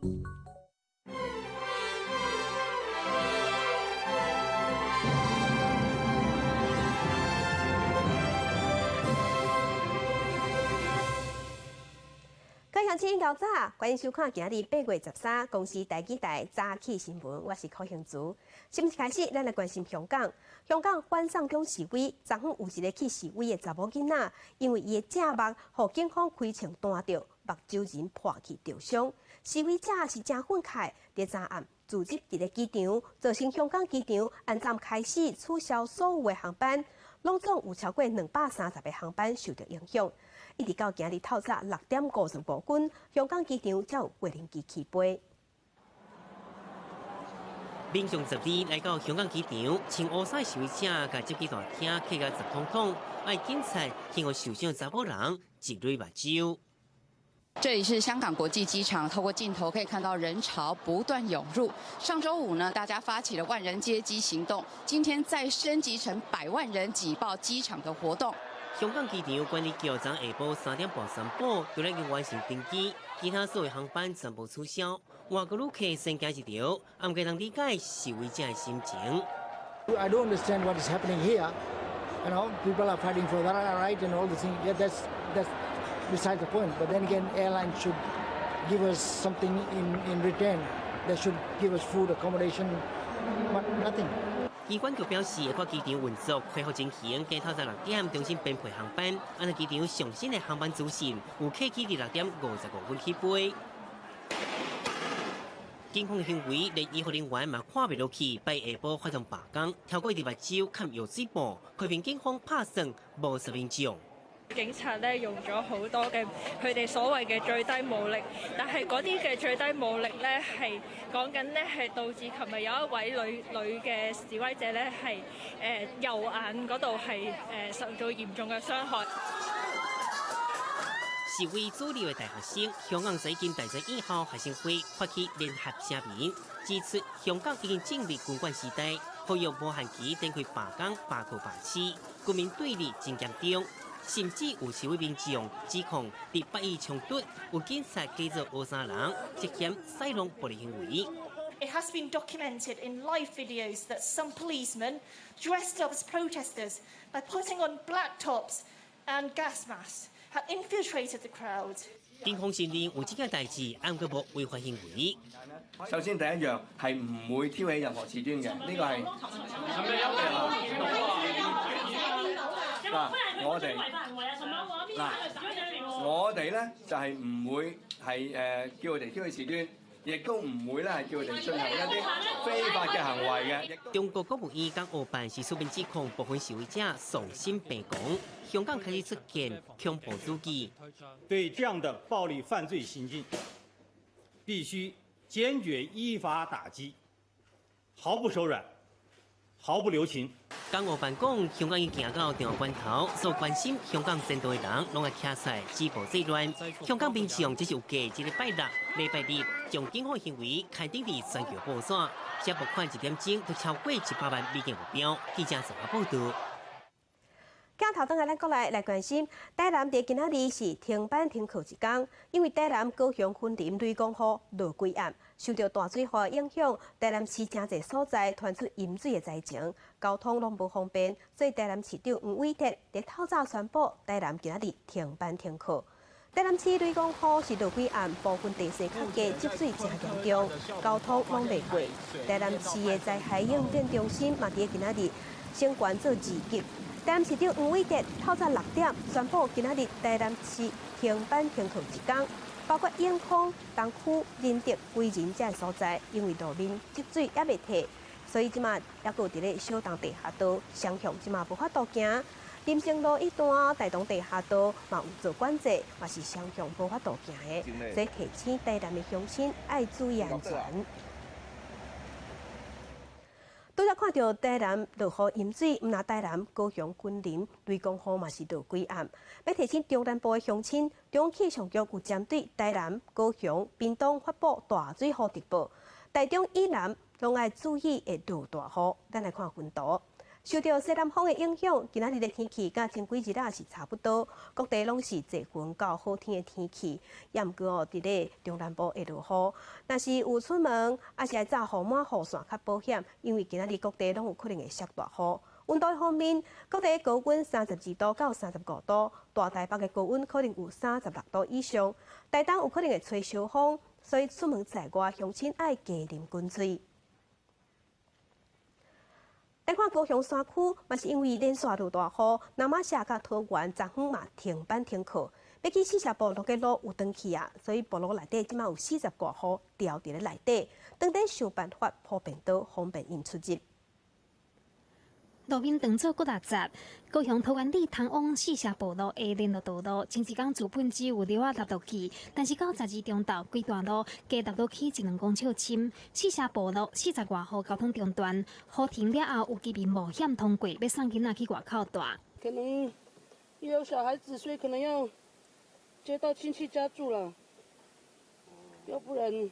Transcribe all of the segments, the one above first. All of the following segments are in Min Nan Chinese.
各位鄉親𠢕早，歡迎收看今日8月13公視台語台早起新聞，我是柯興慈。新聞開始，咱來關心香港。香港反送中示威，昨昏有一个去示威的查某囡仔，因為伊的正目予警方開槍彈著，目睭仁破去著傷。示威者是誠憤慨，佇昨暗聚集佇咧機場，造成香港機場按暫開始取消所有的航班，攏總有超過230個航班受著影響。一直到今日透早6點55分，香港機場才有無人機起飛。民眾十日來到香港機場，穿烏衫示威者共接機大廳客甲十通通，愛警察去予受傷查某人一淚目睭。這裡是香港國際機場，透過鏡頭可以看到人潮不斷湧入。上週五呢，大家發起了萬人接機行動，今天再升級成百萬人擠爆機場的活動。香港機場管理局昨下晡3點半宣布，除了已經完成登機，其他所有航班全部取消。外國旅客先驚一條，毋過能理解示威者的心情。 I don't understand what is happening here. People are fighting for their right and all the things. Yeah, that's beside the point. But then again, airlines should give us something in return. They should give us food, accommodation, but nothing. 機管局表示，會看機場運作恢復情形，今透早6點重新編配航班。按照機場上新的航班資訊，有客機佇6點55分起飛。警方的行為連醫護人員嘛看袂落去，拜下晡發動罷工，跳過佇目睭崁藥水布，批評警方拍算無殺民眾。警察咧用咗好多嘅佢哋所謂嘅最低武力，但係嗰啲嘅最低武力咧係講緊咧係導致琴日有一位女嘅示威者咧係右眼嗰度係受到嚴重嘅傷害。示威主流的大學生，香港財經大專院校學生會發起聯合聲明，指出香港已經進入軍管時代，呼籲無限期展開罷工、罷課、罷市，軍民對立真嚴重。甚至有示威民眾指控，佇八一衝突有警察假做烏衫人，涉嫌使用暴力行為。 It has been documented in live videos that some policemen dressed up as protesters by putting on black tops and gas masks had infiltrated the crowd. 警方承認有這件代誌，毋過無違法行為。首先第一樣係唔會挑起任何事端嘅，呢個係。嗱，我哋咧就係唔會係叫佢哋挑起事端，亦都唔會咧係叫佢哋進行一啲非法嘅行為嘅。中國國務院港澳辦是書面指控部分示威者喪心病狂，香港開始出現恐怖主義。對這樣的暴力犯罪行徑，必須堅決依法打擊，毫不手軟，毫不留情。港澳辦講，香港已經行到重要關頭，所關心香港前途的人，攏愛站出來止暴制亂。香港民眾這是有計，這個拜六、禮拜日將警方行為刊登佇全球報紙，這募款一點鐘就超過100萬美金目標。記者綜合報導。鏡頭轉來咱國內來關心，台南佇今仔日是停班停課一工，因為台南高雄雲林雷公雨落規暗，受著大水雨的影響，台南市誠濟所在傳出淹水的災情，交通攏無方便，所以台南市長黃偉哲佇透早宣布，台南今仔日停班停課。台南市雷公雨是落規暗，部分地勢較低，積水誠嚴重，交通攏袂過。台南市的災害應變中心嘛，佇今仔日升懸做二級。台南市長黃偉哲透早6點宣布，今仔日台南市停班停課一工，包括永康、東區、仁德、歸仁這所在，因為路面積水猶未退，所以這馬猶閣佇咧小東地下道雙向這馬無法度行。林森路一段大同地下道嘛有做管制，嘛是雙向無法度行的，所以提醒台南的鄉親愛注意安全。拄才看著台南落雨淹水，毋但台南、高雄、雲林雷公雨嘛是落規暗。欲提醒中南部的鄉親，中央氣象局有針對台南、高雄、屏東發布大水雨特報，台中以南攏愛注意會落大雨。咱來看雲圖，受著西南風的影響，今仔日的天氣佮前幾日仔是差不多，各地攏是濟雲到好天的天氣。也毋過哦，佇咧中南部會落雨。若是有出門，抑是愛罩予滿雨傘較保險，因為今仔日各地攏有可能會落大雨。溫度方面，各地高溫32度到35度，大台北的高溫可能有36度以上。台東有可能會吹小風，所以出門在外，鄉親愛加啉滾水。來看高雄山區，嘛是因為連續落大雨，那瑪夏佮桃園昨昏嘛停班停課。欲去四社部落的路有斷去啊，所以部落內底這馬有40外戶牢佇咧內底，當咧想辦法鋪便道，方便𪜶出入。路面斷做閣六十，高雄桃園里通往四社部落的聯絡道路，前一工原本只有料仔落落去，但是到12中晝，規段路加落落去一兩公尺深。四社部落40外戶交通中斷，雨停了後有居民冒險通過，欲送囡仔去外口蹛。可能有小孩子，所以可能要接到親戚家住了，要不然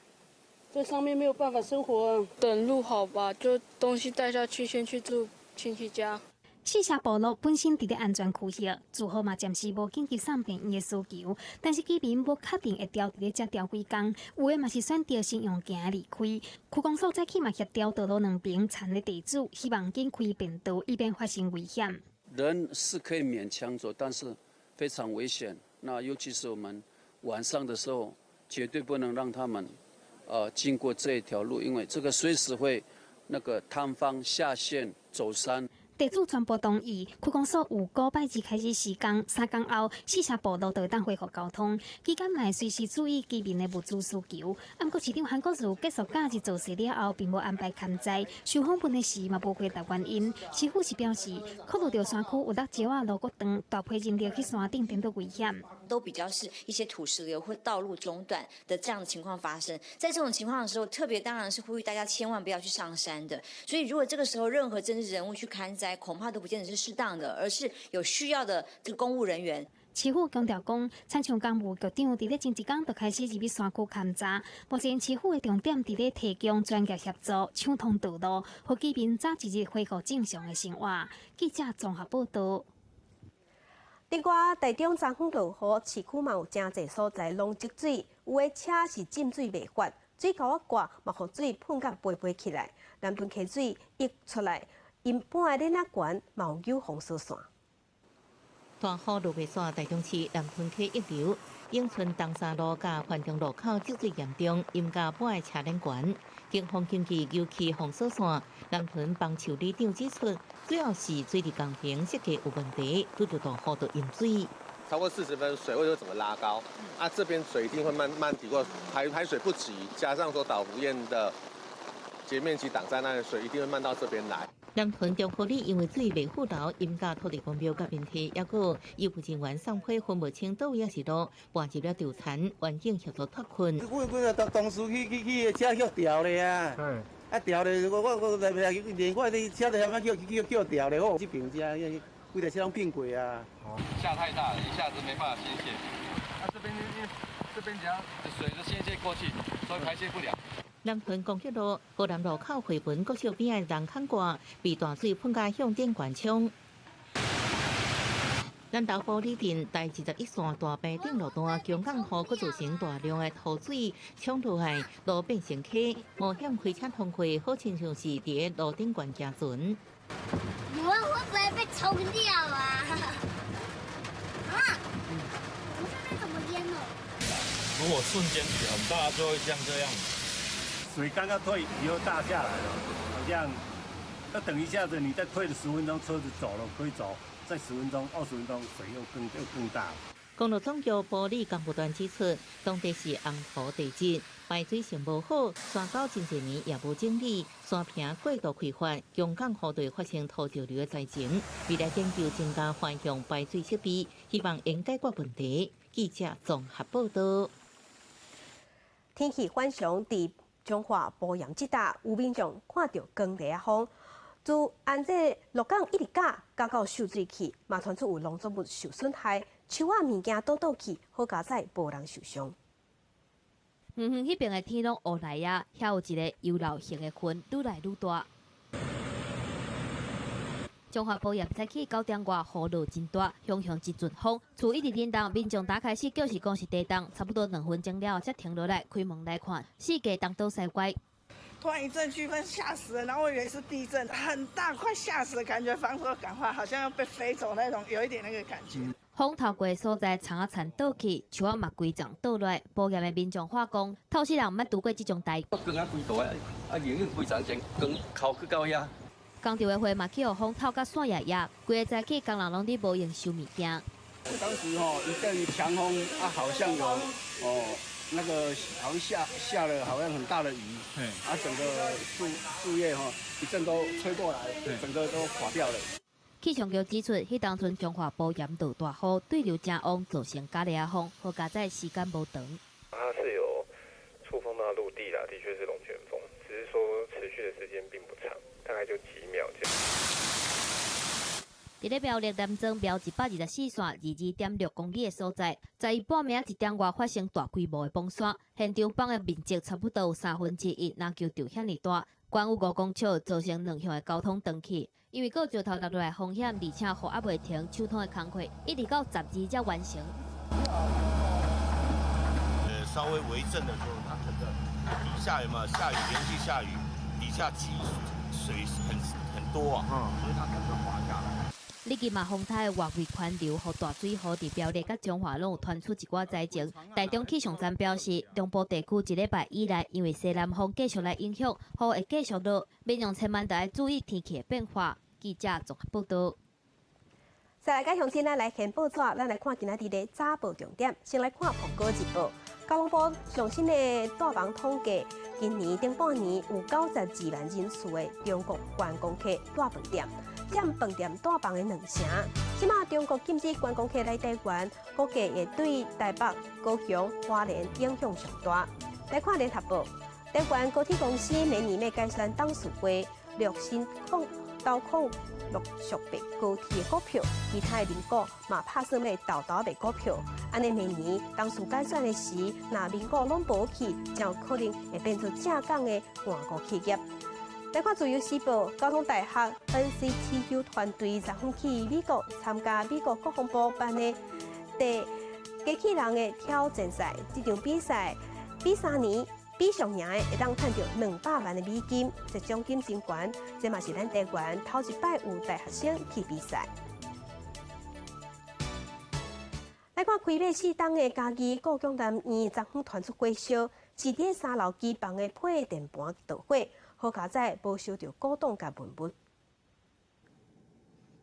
在上面沒有辦法生活啊。等路好吧，就東西帶下去，先去住親戚家。四社部落本身佇咧安全區域，住戶嘛暫時無緊急送病院的需求，但是居民無確定會牢佇咧遮牢幾工，有的嘛是選擇先用行離開。區公所早起嘛協調道路兩邊田的地主，希望緊開便道，以免發生危險。人是可以勉強走，但是非常危險。那尤其是我們晚上的時候，絕對不能讓他們，經過這一條路，因為這個隨時會那個塌方下陷走山。地主全部同意，區公所有五拜二開始施工，3工後四社部落就會當恢復交通。期間嘛會隨時注意居民的物資需求。毋過市長韓國瑜結束假日造勢了後，並無安排勘災，受訪問的時嘛無回答原因。市府是表示，考慮著山區有落石仔路骨斷，大批人力去山頂顛倒危險。都比較是一些土石流或道路中斷的這樣的情況發生。在這種情況的時候，特別當然是呼籲大家千萬不要去上山的。所以如果這個時候任何政治人物去勘災，恐怕都不見得是適當的，而是有需要的這個公務人員。市府強調講，親像工務局長佇咧前一工就開始入去山區勘查，目前市府的重點佇咧提供專業協助，暢通道路，予居民早一日恢復正常的生活。記者綜合報道。另外，台中昨昏落雨，市區嘛有誠濟所在攏積水，有的車是浸水袂發，水溝仔蓋嘛予水噴甲飛飛起來，南屯溪水溢出來。𪜶搬的鏈仔懸嘛有封鎖線。大雨落袂煞，台中市南屯溪溢流，永春東沙路佮環中路口積水嚴重，淹甲半个車輪懸。警方緊急油漆封鎖線。南屯幫樹里長指出，主要是水利工程設計有問題，拄著大雨就淹水。超過40分，水位就整個拉高，啊，這邊水一定會慢慢提過，排水不及，加上說倒伏堰的截面積擋在那裡，水一定會漫到這邊來。南屯中和里因為水袂富流，淹甲土地公廟佮面堤，抑閣醫護人員送貨分無清佗位抑是路，搬入了稻田，環境協助脫困。阮阮個同事去去去車叫掉咧啊！啊掉咧，我我我來來連我的車都遐叫叫叫掉咧，我這邊遮規台車攏變過啊！下太大了，一下子沒辦法宣洩。啊，這邊這邊只要水就宣洩過去，所以排泄不了。南屯公園路、河南路口回文國小邊的人坎蓋被大水噴甲向頂懸衝。南投埔里鎮台21線大坪頂路段，強降雨，閣造成大量的土水沖落來，路變成溪，冒險開車通過，好親像是佇路頂懸行船。你們會不會被沖掉啊？啊！我們這邊怎麼淹了？如果瞬間雨很大，就會像這樣。水剛剛退，又大下來了，好像要等一下子，你再退了十分鐘，車子走了可以走，再十分鐘、20分鐘，水又更大。公路總局埔里工務段指出，當地是紅土地質，排水性無好，山溝真濟年也無整理，山坪過度開發，強降雨會發生土石流的災情。未來研究增加環向排水設備，希望能解決問題。記者綜合報道。天氣反常，佇彰化埔鹽這搭有民眾看著狂雷仔風，自按這鹿港一直賈賈到秀水去，嘛傳出有農作物受損害，樹仔物件倒倒去，好佳哉無人受傷。遠遠彼邊的天攏烏來啊，遐有一个幽流型的雲，愈來愈大。彰化埔鹽早起9點外雨落真大，雄雄一陣風，厝一直震動，民眾打開始叫是講是地動，差不多2分鐘了後才停落來，開門來看，四界東倒西歪。突然一陣颶風，嚇死人，然後我以為是地震，很大，快嚇死了，感覺房子都趕快，好像要被飛走那種，有一點那個感覺。風透過所在，窗仔田倒去，樹仔嘛規叢倒落來。埔鹽的民眾話講，透世人毋捌拄過這種代。光啊規大啊，啊，影規叢前光哭去到遐。工廠的火嘛去予風透甲散掖掖，規個早起工人攏佇無閒收物件。當時吼一陣強風啊，好像有哦那個好像下了好像很大的雨，啊整個樹葉吼一陣都吹過來，整個都垮掉了。氣象局指出，彼當陣彰化埔鹽落大雨，對流誠旺，造成咖喱仔風，好佳哉時間無長。它是有觸碰到陸地啦，的確是龍捲風，只是說持續的時間並不長，大概就幾秒這樣。佇咧苗栗南庄苗124線22.6公里的所在，11半暝1點外發生大規模的崩山，現場崩的面積差不多有1/3，籃球場遐爾大，懸有5公尺，造成兩向的交通斷去。因為閣有石頭落來風險，而且雨猶未停，搶通的工課一直到12才完成。稍微微震的時候，它整個底下有沒有下雨？連續下雨，底下積水很多啊，所以它整個滑下來。你今嘛風台外圍環流，予大水雨佇苗栗佮彰化攏有傳出一寡災情。台中氣象站表示，中部地區一禮拜以來，因為西南風繼續來影響，雨會繼續落，民眾千萬著愛注意天氣的變化。記者綜合報道。再來，佮鄉親咱來掀報紙，咱來看今仔日的早報重點。先來看《蘋果日報》，交通部上新的帶房統計，今年頂半年有92萬人次的中國觀光客蹛飯店，佔飯店帶房的2成。這馬中國禁止觀光客來台灣，估計會對台北、高雄、花蓮影響上大。來看聯合報，台灣高鐵公司明年欲改選董事會，六新控投控陸續賣高鐵的股票，其他的民股嘛拍算欲沓沓賣股票。按呢明年董事改選的時，若民股攏無去，才有可能會變做正港的換股企業。來看自由時報，交通大學 NCTU 團隊昨昏去美國參加美國國防部辦的第機器人的挑戰賽，這場比賽比3年。比上贏的會當趁著200萬的美金，這獎金真懸。這嘛是咱台灣頭一擺有大學生去比賽。來看開馬4冬的嘉義故宮南院，昨昏傳出火燒，是佇3樓機房的配電盤著火，好佳哉無燒著古董佮文物。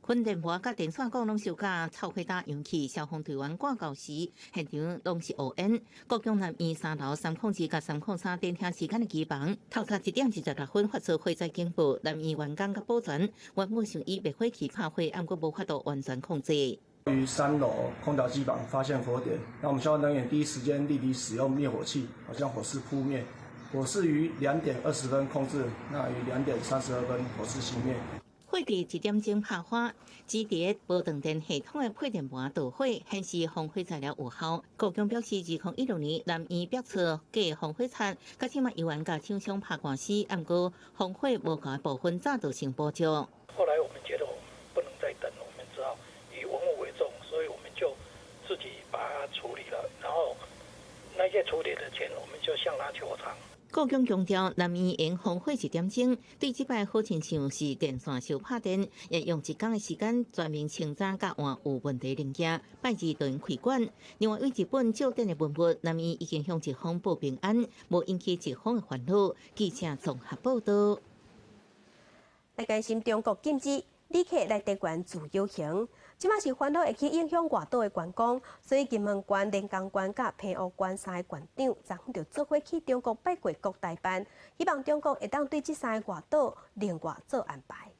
分電盤佮電線桿攏燒甲臭火焦揚起，消防隊員趕到時，現場攏是烏煙。故宮南院3樓302佮303電聽時間的機房，透早1點26分發出火災警報，南院員工佮保全原本想以滅火器拍火，毋過無法度完全控制。於3樓空調機房發現火點，那我們消防人員第一時間立即使用滅火器，將火勢撲滅。火勢於2點20分控制，那於2點32分火勢熄滅。火佇1點鐘拍花，只佇無斷電系統的配電盤著火，顯示防火材料有效。故宮表示，2016年南院壁側加防火刷，佮這馬猶原共廠商拍官司，毋過防火無夠的部分早就成補救。後來我們覺得我們不能再等，我們只好以文物為重，所以我們就自己把它處理了，然後那些處理的錢，我們就向他求償。故宮強調，南院用防火1點鐘，對這擺好親像是電線相拍電，也用一工的時間全面清查佮換有問題零件，拜二就開館。另外，為日本借展的文物，南院已經向日方報平安，無引起日方的煩惱。記者綜合報道。來關心中國禁止旅客來台灣自由行，這馬是煩惱會去影響外島的觀光，所以金門縣、連江縣佮澎湖縣三个縣長，昨昏就做伙去中國拜過國台辦，希望中國會當對這三个外島另外做安排。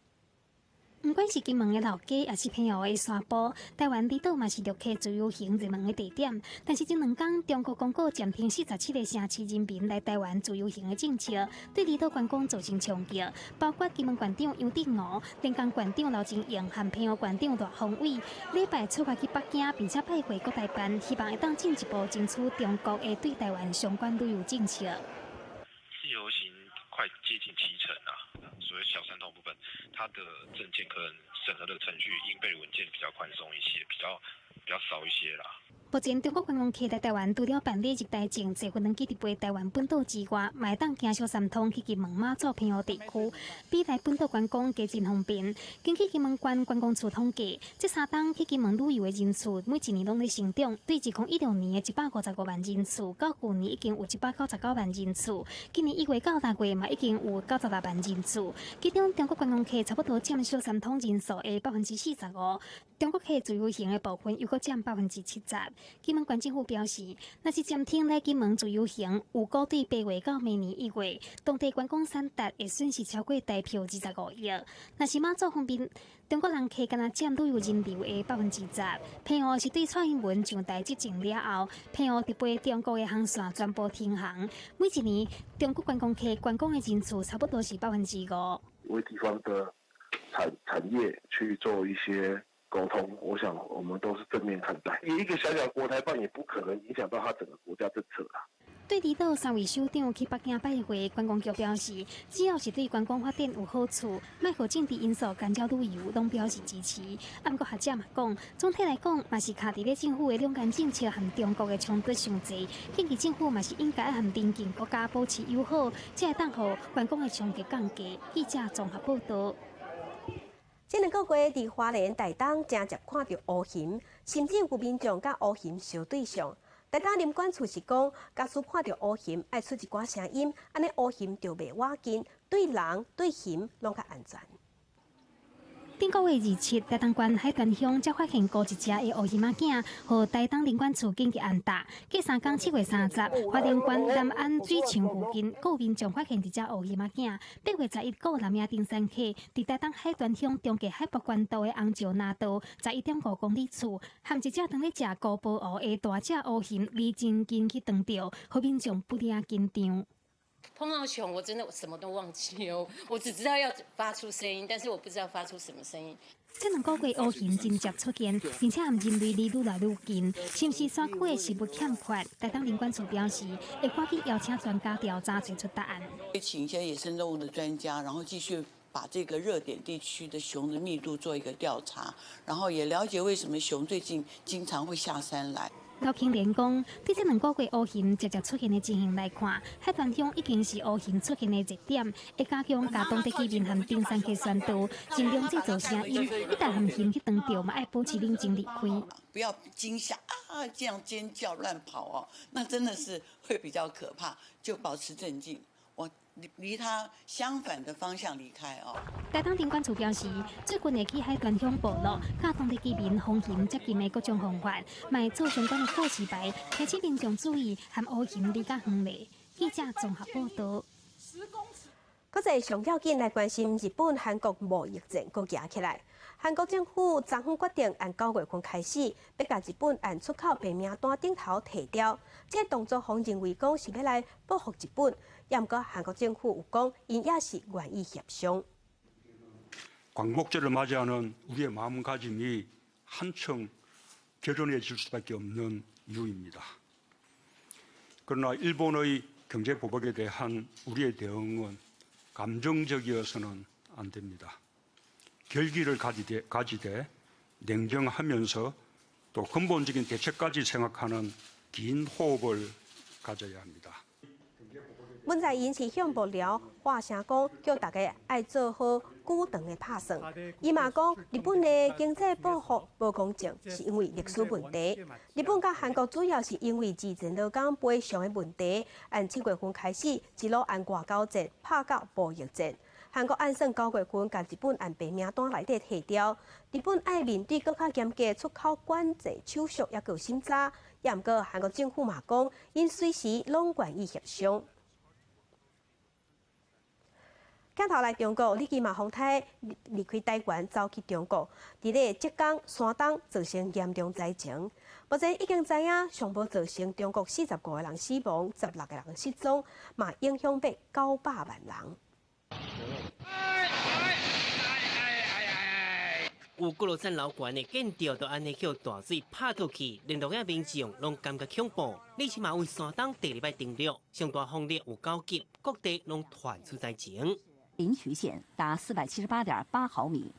毋管是金門的老街，抑是澎湖的沙埔，台灣離島嘛是陸客自由行熱門的地點。但是這2工，中國公告暫停47個城市人民來台灣自由行的政策，對離島觀光造成衝擊。包括金門縣長楊德吳、連江縣長劉清榮和澎湖縣長賴鴻偉，禮拜出發去北京，並且拜會國台辦，希望會當進一步爭取中國會對台灣相關旅遊政策。自由行。快接近七成啊。所謂小三通部分，它的證件可能審核的程序應備文件比較寬鬆一些，比較少一些啦。目前中國觀光客來台灣，除了辦理入台證、坐飛機佇飛台灣本島之外，嘛會當經小三通去金門馬祖澎湖地區，比來本島觀光加真方便。根據金門縣觀光處統計，這三冬去金門旅遊的人次，每一年攏咧成長，對2016年的155萬人次，到舊年已經有199萬人次，今年1月到6月嘛已經有96萬人次。其中中國觀光客差不多佔小三通人數的45%，中國客自由行的部分又閣佔70%。金門縣政府表示，若是暫停來金門自由行，預估對8月到明年1月，當地觀光產值會損失超過台票25億。若是馬祖方面，中國人客干焦佔旅遊人流的10%。澎湖是對蔡英文上台執政了後，澎湖直飛中國的航線全部停航。每一年中國觀光客觀光的人數差不多是5%。為地方的產業去做一些溝通，我想我們都是正面看待。一個小小國台辦也不可能影響到他整個國家政策啦。對離島三位首長去北京拜會，觀光局表示，只要是對觀光發展有好處，莫予政治因素干擾旅遊，攏表示支持。啊，毋過學者嘛講，總體來講，嘛是卡佇咧政府的兩岸政策和中國的衝突傷濟，建議政府嘛是應該和鄰近國家保持友好，才會當予觀光的衝擊降低。記者綜合報道。這兩個月佇花蓮台東，誠濟看著烏熊，甚至有民眾佮烏熊相對相。台東林管處是講，假使看著烏熊，愛出一寡聲音，按呢烏熊就袂倚近，對人對熊攏較安全。頂個月27，台東縣海端鄉才發現孤一隻的烏熊仔囝，予台東林管處緊急按打。過三工7月30，花蓮縣南安水墻附近，閣有民眾發現一隻烏熊仔囝。8月11，閣有男嬰登山客佇台東海端鄉中繼海拔關道的紅石林道11.5公里處，和一隻當咧食菇婆芋的大隻烏熊離真近去撞著，予民眾不離緊張。碰到熊，我真的什麼都忘記哦，我只知道要發出聲音，但是我不知道發出什麼聲音。這兩個月烏熊真濟出現，並且和人類離愈來愈近，是毋是山區的食物欠缺？台東林管處表示，會趕緊邀請專家調查，找出答案。會請一些野生動物的專家，然後繼續把這個熱點地區的熊的密度做一個調查，然後也了解為什麼熊最近經常會下山來。劉慶連講，對這兩個月烏熊捷捷出現的情形來看，海端鄉已經是烏熊出現的熱點，會加強共當地居民和登山客宣導，盡量製造聲音，一旦和熊去撞著，嘛愛保持冷靜離開。不要驚嚇啊，這樣尖叫亂跑哦，那真的是會比較可怕。就保持鎮靜，我離他相反的方向離開哦。台東林管處表示，最近會去海端鄉部落，教當地居民防熊接近的各種方法，嘛會做相關的告示牌，提醒民眾注意和烏熊離較遠咧。記者綜合報道。閣再上要緊來關心日本韓國貿易戰閣夯起來。韓國政府昨昏決定按9月份開始，欲共日本按出口白名單頂頭提調。這個動作，予認為講是欲來報復日本。也毋過韓國政府有講，𪜶也是願意協商。 광복절을 맞이하는 우리의 마음가짐이 한층 결연해질 수밖에 없는 이유입니다. 그러나 일본의 경제 보복에 대한 우리의 대응은 감정적이어서는 안 됩니다. 결기를 가지되 냉정하면서 또 근본적인 대책까지 생각하는 긴 호흡을 가져야 합니다. 文在寅是向幕僚發聲講，叫大家愛做好久長的拍算。伊嘛講，日本的經濟報復無公正，是因為歷史問題。日本佮韓國主要是因為二戰勞工賠償的問題，按7月份開始一路按外交戰拍到貿易戰。韓國按算9月份共日本按白名單內底提調，日本愛面對閣較嚴格出口管制手續，猶閣有審查。也毋過韓國政府嘛講，𪜶隨時攏願意協商。鏡頭來中國，李奇嘛風颱離開台灣，走去中國，佇咧浙江、山東造成嚴重災情。目前已經知影，上無造成中國45個人死亡，16個人失蹤，嘛影響欲900萬人。有幾落層樓懸的建築都按呢予大水拍倒去，連落遐民眾攏感覺恐怖。你這馬位山東第二擺登陸，上大風力有九級，各地攏傳出災情。臨朐縣達478.8毫米。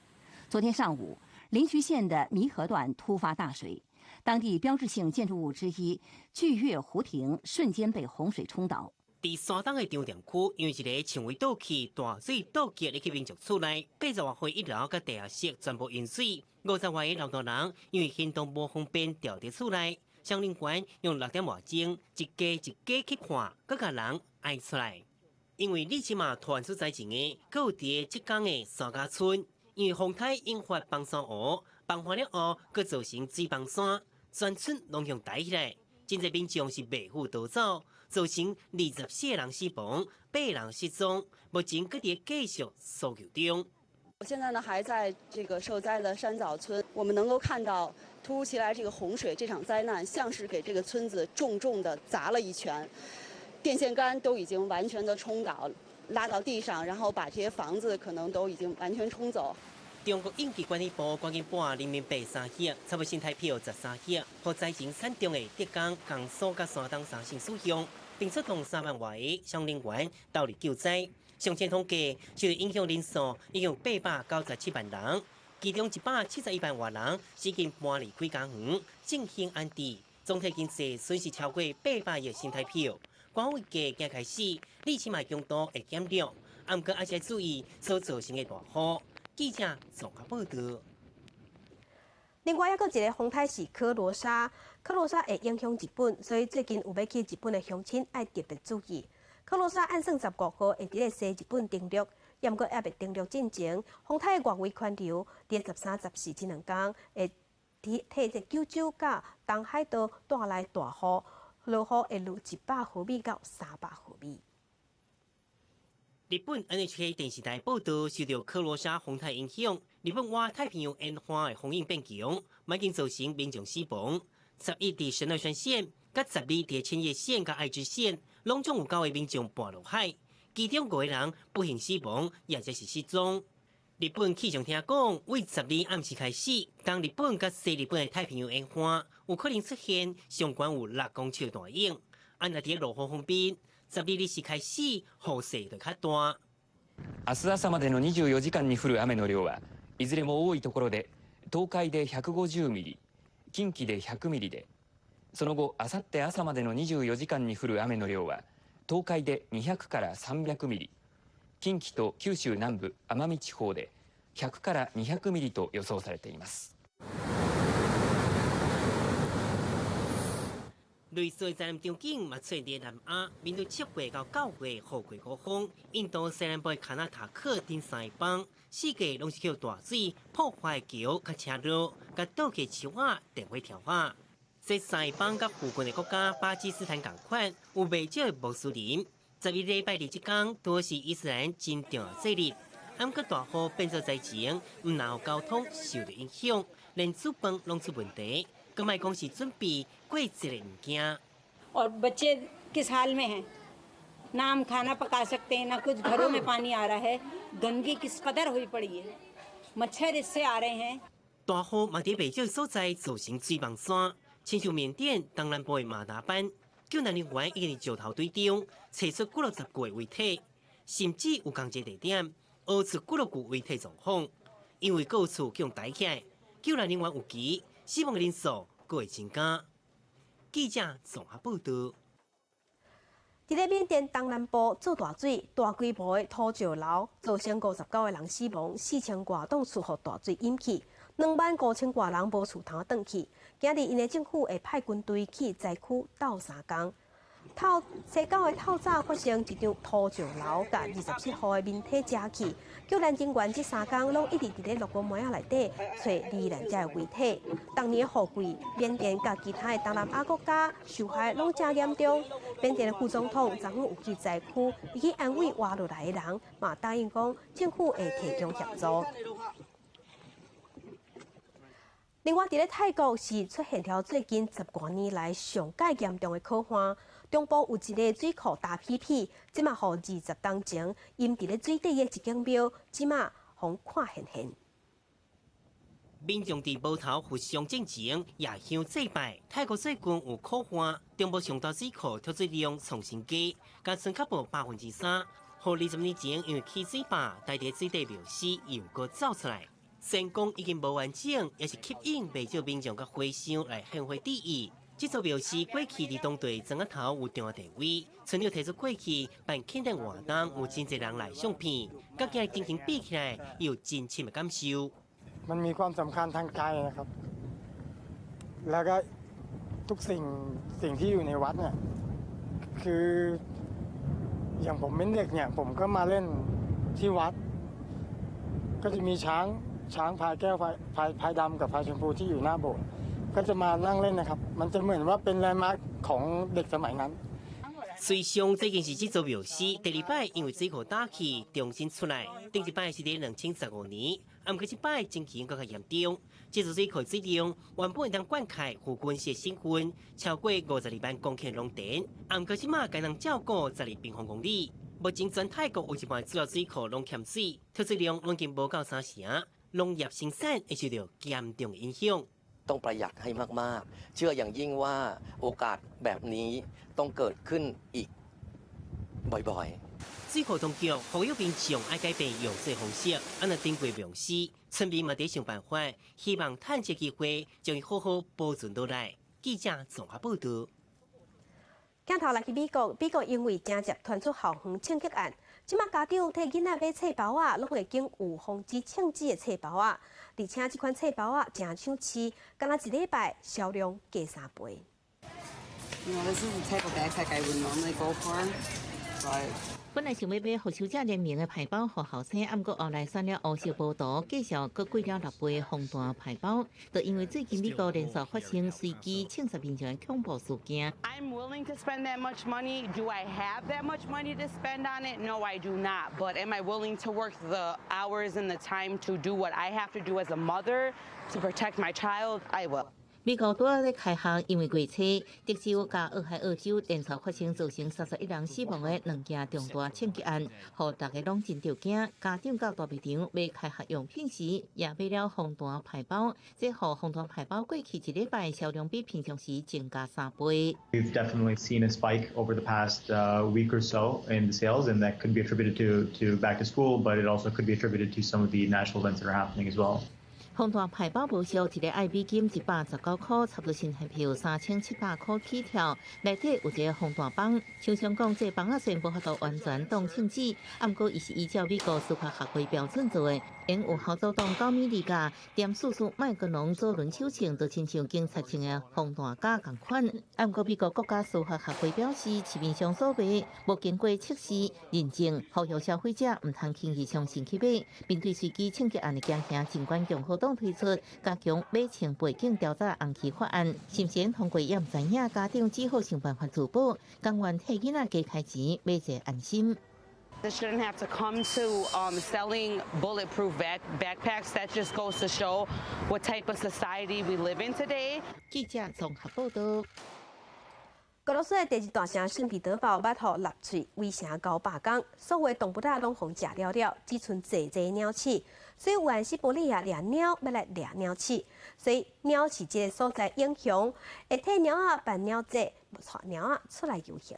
昨天上午，臨朐縣的彌河段突發大水，當地標誌性建築物之一巨悅湖亭瞬間被洪水沖倒。佇山東的張店區，因為一个牆圍倒去，大水倒擊入去民眾厝內，80外歲一樓佮地下室全部淹水，50外个老大人因為行動無方便，牢佇厝內，消防人員用6點外鐘，一家一家去看，閣共人哀出來。因為你這馬傳出災情的，閣有佇浙江的三家村，因為風颱引發崩山雨，崩完了後，閣造成水崩山，全村攏予刣起來，真濟民眾是袂赴逃走。造成24個人死亡，8人失蹤，目前閣佇繼續搜救中。我現在呢還在這個受災的山棗村，我們能夠看到突如其來這個洪水，這場災難像是給這個村子重重的砸了一拳，電線桿都已經完全的沖倒，拉到地上，然後把這些房子可能都已經完全沖走。中國應急管理部趕緊撥人民幣3億，差不多新台幣13億，予災情慘重的浙江、江蘇佮山東三省使用，並出動3萬外個消防人員投入救災。上新統計，受影響人數已經有897萬人，其中171萬外人已經搬離開家園進行安置，總體經濟損失超過800億新台幣。官方預計今開始，你這馬強度會減弱，毋過還是注意所造成的大雨。記者綜合報導。另外，猶閣一个風颱是柯羅莎，柯羅莎會影響日本，所以最近有欲去日本的鄉親愛特別注意。柯羅莎按算15號會佇咧西日本登陸，毋過猶未登陸進前，風颱外圍環流佇13、14這兩工會替這九州佮東海道帶來大雨，落雨會落100毫米到300毫米。日本 NHK 電視台報導，受到柯羅莎風颱影響，日本外太平洋沿岸的風湧變強，已經造成民眾死亡。11佇神奈川縣，佮12佇千葉縣佮愛知縣，攏總有九个民眾跋落海，其中五個人不幸死亡，抑者是失蹤。日本氣象廳講，為12暗時開始，東日本佮西日本的太平洋沿岸有可能出現上懸有6公尺的大湧。啊，若佇落雨方面，12日開始，雨勢就較大。明日朝までの24時間に降る雨の量はいずれも多いところで東海で150ミリ、近畿で100ミリで、その後あさって朝までの24時間に降る雨の量は東海で200から300ミリ、近畿と九州南部、奄美地方で100から200ミリと予想されています。類似災難場景嘛出現佇南亞，面對7月到9月雨季高峰，印度西南部的卡納塔克等三個邦，四界攏是予大水破壞橋佮車路，共倒去樹仔、電火柱仔。這三個邦佮附近的國家巴基斯坦仝款，有袂少的穆斯林。11禮拜二這工，都是伊斯蘭真重要節日。毋過大雨變做災情，毋但予交通受著影響，連煮飯攏出問題。閣莫講是準備過節的物件。 और बच्चे किस हाल में हैं? ना हम खाना पका सकते हैं, ना कुछ घरों में पानी आ रहा है। गंदगी किस कदर हुई पड़ी है, मच्छर इससे आ रहे हैं。大雨嘛佇袂少所在造成水崩山，親像緬甸東南部的馬達班，救難人員已經佇石頭堆中揣出幾落十具遺體，甚至有仝一個地點挖出幾落具遺體狀況，因為閣有厝予刣起來，救難人員預期死亡人數閣會增加。記者綜合報導。佇咧緬甸東南部做大水，大規模的土石流，造成59個人死亡，4千外棟厝予大水淹去，2萬5千外人無厝通轉去。今日𪜶的政府會派軍隊去災區鬥相共。透西九的透早發生一場土石流，共27號的民體遮去，救難人員這3工攏一直佇咧落雨糜仔內底揣罹難者的遺體。當年的雨季，緬甸佮其他的東南亞國家受害攏誠嚴重。緬甸的副總統昨昏有去災區，伊去安慰活落來的人，嘛答應講政府會提供協助。另外，佇咧泰國是出現了最近10外年來上蓋嚴重的洘旱，中部有一个水庫焦皮皮，這馬予20冬前淹佇咧水底的一間廟，這馬予看現現。民眾佇埔頭佛像進前夜香祭拜。泰國最近有苦旱，中部上大水庫蓄水量創新低，加村較無3%。予20年前因為起水壩，台地水底廟司又閣走出來。仙宮已經無完整，也是吸引袂少民眾佮和尚來獻花致意。這座廟寺過去佇當地莊仔頭有重要地位，村長提出過去辦慶典活動，有真濟人來相片，佮今日情形比起來，有真深的感受。 มันมีความสำคัญทางใจนะครับ แล้วก็ทุกสิ่งสิ่งที่อยู่ในวัดเนี่ยคืออย่างผมเป็นเด็กเนี่ยผมก็มาเล่นที่วัด ก็จะมีช้างช้างพลายแก้วพลายพลายพลายดำกับพลายชมพูที่อยู่หน้าโบสถ์ก็จะมานั่งเล่นนะครับ มันจะเหมือนว่าเป็นแลนด์มาร์คของเด็กสมัยนั้น 隨上這件是這座廟寺第二擺因為水庫打起重新出來，頂一擺是佇2015年，啊，毋過這擺情形閣較嚴重。這座水庫水量原本會當灌溉附近的省份超過52萬公頃農田，啊，毋過這馬干焦照顧12平方公里。目前全泰國有一半主要水庫攏欠水，蓄水量攏已經無夠三成，農業生產會受到嚴重影響。 ต้องประหยัดให้มากๆ เชื่ออย่างยิ่งว่าโอกาสแบบนี้ต้องเกิดขึ้นอีกบ่อยๆ 水庫當局呼籲民眾愛改變用水方式，啊若頂過廟寺，村民嘛佇想辦法，希望趁這機會將伊好好保存落來。記者綜合報導。鏡頭來去美國，美國因為誠濟傳出校園槍擊案，這馬家長替囡仔買冊包仔，攏會揀有防止槍支的冊包仔，而且這款冊包仔誠搶市，干焦一禮拜銷量加3倍。 This is the type of backpack I would normally go for, but 本來想欲買復仇者聯盟的牌包予後生，毋過後來選了烏色無圖，價數閣貴了6倍防彈牌包。就因為最近美國連續發生隨機槍殺民眾的恐怖事件。 I'm willing to spend that much money. Do I have that much money to spend on it? No, I do not. But am I willing to work the hours and the time to do what I have to do as a mother to protect my child? I will. 美國拄仔咧開學，因為月初，德州佮俄亥俄州連續發生造成31人死亡的兩件重大槍擊案，予大家攏真著驚。家長到大賣場買開學用品時，也買了防彈牌包，這予防彈牌包過去一禮拜銷量比平常時增加3倍。 We've definitely seen a spike over the past week or so in the sales, and that could be attributed to back to school, but it also could be attributed to some of the national events that are happening as well. 防彈牌包無俗，一个愛美金119箍，差不多新台幣3700箍起跳。內底有一个防彈枋，廠商講這枋仔雖然無法度完全擋槍子，毋過伊是依照美國司法學會標準做的，會有效阻擋9米厘佮.44麥格農左輪手槍，就親像警察穿的防彈甲仝款。毋過美國國家司法學會表示，市面上所賣無經過測試認證，呼籲消費者毋通輕易相信去買。面對隨機槍擊案的驚嚇，儘管共和黨推出加強買槍背景調查紅旗法案，是毋是通過也毋知影，家長只好想辦法自保，甘願替囡仔加開錢買一个安心。 This shouldn't have to come to selling bulletproof backpacks. That just goes to show what type of society we live in today. 記者綜合報導。俄羅斯的第二大城聖彼得堡捌予納粹圍城900工，所有動物仔攏予食了了，只賰濟濟鳥鼠。所以有人西伯利亞掠鳥欲來掠鳥鼠，所以鳥市這个所在英雄會替鳥仔辦鳥節，帶鳥仔出來遊行。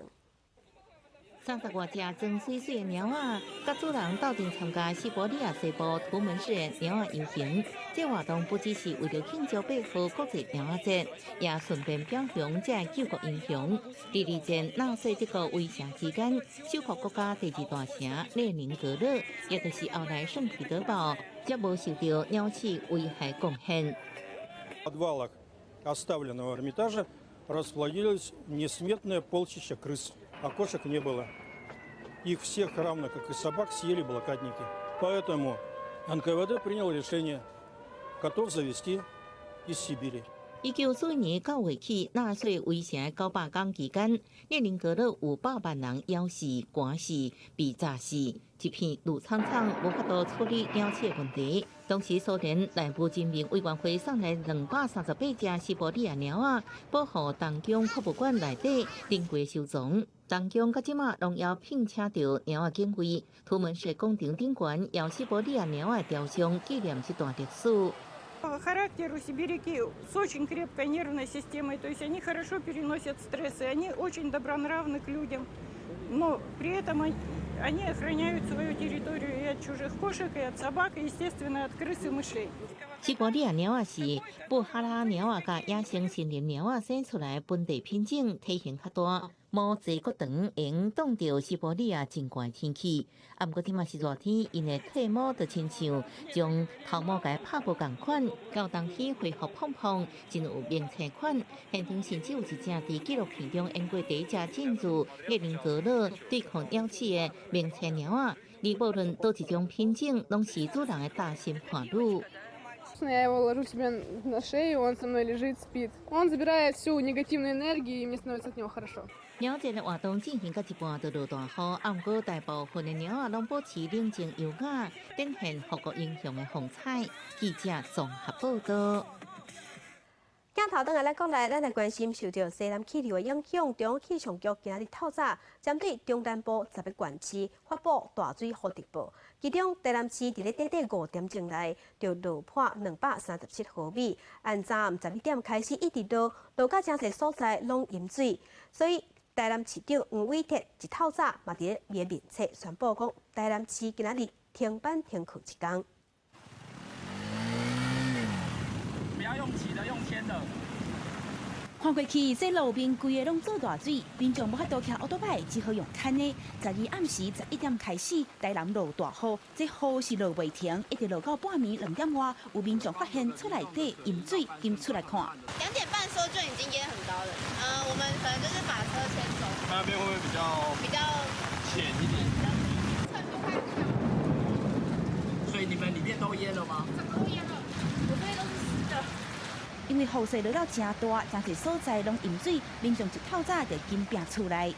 30外隻裝媠媠的貓仔，佮主人鬥陣參加西伯利亞西部圖門市的貓仔遊行。這活動不只是為著慶祝8號國際貓仔節，也順便表揚這救國英雄。佇二戰納粹德國圍城期間，守護國家第二大城列寧格勒，也就是後來聖彼得堡，才無受著鳥鼠危害貢獻。 В подвалах оставленного Эрмитажа расплодились несметное полчища крыс, а кошек не было. Их всех, равно как и собак, съели блокадники. Поэтому НКВД принял решение котов завести из Сибири. 1944年9月起，納粹圍城900工期間，列寧格勒有100萬人餓死、寒死、被炸死，一片綠蒼蒼，無法度處理鳥鼠的問題。當時蘇聯內務人民委員會送來238隻西伯利亞貓仔，保護冬宮博物館內底珍貴收藏。冬宮到這馬攏猶聘請著貓仔警衛，圖門市廣場頂懸搖西伯利亞貓仔雕像，紀念這段歷史。По характеру сибиряки с очень крепкой нервной системой, то есть они хорошо переносят стрессы, они очень добронравны к людям, но при этом они охраняют свою территорию и от чужих кошек, и от собак, и, естественно, от крыс и мышей. 西伯利亞貓仔是布哈拉貓仔佮野生森林貓仔生出來本地品種，體型較大，毛濟閣長，會用擋著西伯利亞真寒天氣。啊，毋過這馬是熱天，𪜶的褪毛就親像將頭毛共拍無仝款，到冬天恢復膨膨，真有明星款。現場甚至有一隻佇紀錄片中演過第一隻進入厄林格勒對抗鳥鼠的明星貓仔。而無論佗一種品種，攏是主人的貼心伴侶。 Я его ложу себе на шею, он со мной лежит, спит. Он забирает всю негативную энергию, и мне становится от него хорошо. 貓節的活動進行到一半就落大雨，啊，毋過大部分的貓仔攏保持冷靜優雅，展現護國英雄的風采。記者綜合報道。鏡頭轉來咱國內，咱來關心受著西南氣流的影響，中央氣象局今仔日透早針對中南部10个縣市發布大水雨特報，其中台南市佇咧短短5點鐘內就落破237毫米，按昨暗11點開始一直落，落甲誠濟所在攏淹水，所以台南市長黃偉哲一透早嘛佇咧伊的面冊宣布講，台南市今仔日停班停課一工。不要用騎的，用牽的。看過去，這路面規个攏做大水，民眾無法度騎歐多擺，只好用牽的。12暗時11點開始，台南落大雨，這雨是落袂停，一直落到半暝2點外，有民眾發現厝內底淹水，緊出來看。2點半的時候就已經淹很高了。我們可能就是把車牽走。那邊會不會比較淺一點？所以你們裡面都淹了嗎？整個都淹了，我這邊都是濕的。因為雨勢落了誠大，誠濟所在攏淹水，民眾一透早就緊拚厝內。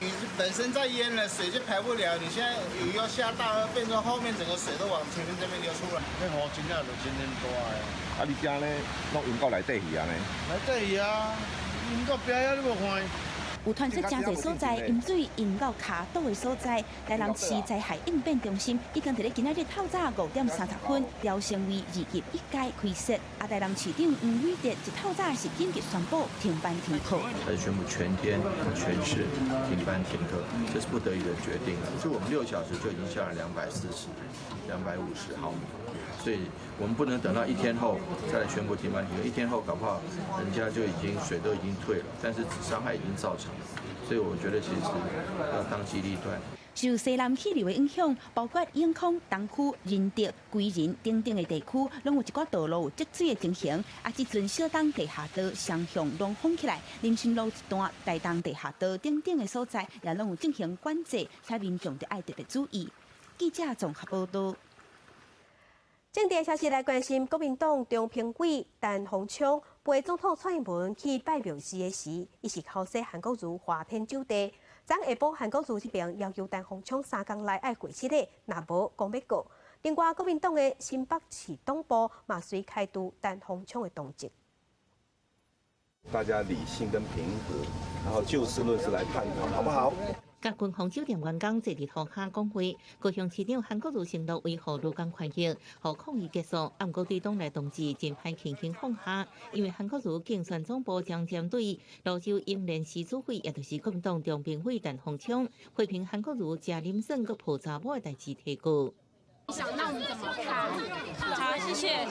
你本身在淹了，水就排不了。你現在雨又下大，變成後面整個水都往前面這邊流出來。那雨真正落真恁大的。啊，你遮呢，攏淹到內底去啊呢？內底去啊，淹到邊仔你無看？有傳出誠濟所在淹水淹到跤肚的所在，台南市災害應變中心已經佇咧今仔日透早5點30分調升為二級一階開設。啊，台南市長黃偉哲一透早是緊急宣布停班停課。他宣布全天全市停班停課，這是不得已的決定。就我們6小時就已經下了240、250毫米，所以我們不能等到一天後再來宣布停班停課。一天後搞不好人家就已經水都已經退了，但是傷害已經造成了，所以我覺得其實要當機立斷。受西南氣流的影響，包括永康、東區、仁德、歸仁等等的地區，攏有一寡道路有積水的情形。啊，這陣小東地下道雙向攏封起來，林森路一段、大東地下道等等的所在，也攏有進行管制，請民眾著愛特別注意。記者綜合報道。政治消息來關心，國民黨中評委陳鴻昌陪總統蔡英文去拜廟寺的時，伊是剾洗韓國瑜花天酒地。昨下晡韓國瑜這邊要求陳鴻昌3工內愛回失禮，若無講欲告。另外，國民黨的新北市黨部嘛隨開除陳鴻昌的黨籍。大家理性跟平和，然後就事論事來探討，好不好？佮軍方酒店員工坐佇塗跤講話，高雄市長韓國瑜承諾維護勞工權益，予抗議結束。啊，毋過對黨內同志真歹輕輕放下，因為韓國瑜競選總部將針對蘆洲英聯市主委，也就是國民黨中評委陳鴻昌，批評韓國瑜食啉耍閣抱查某的代誌提告。想那我們怎麼看？好，謝謝。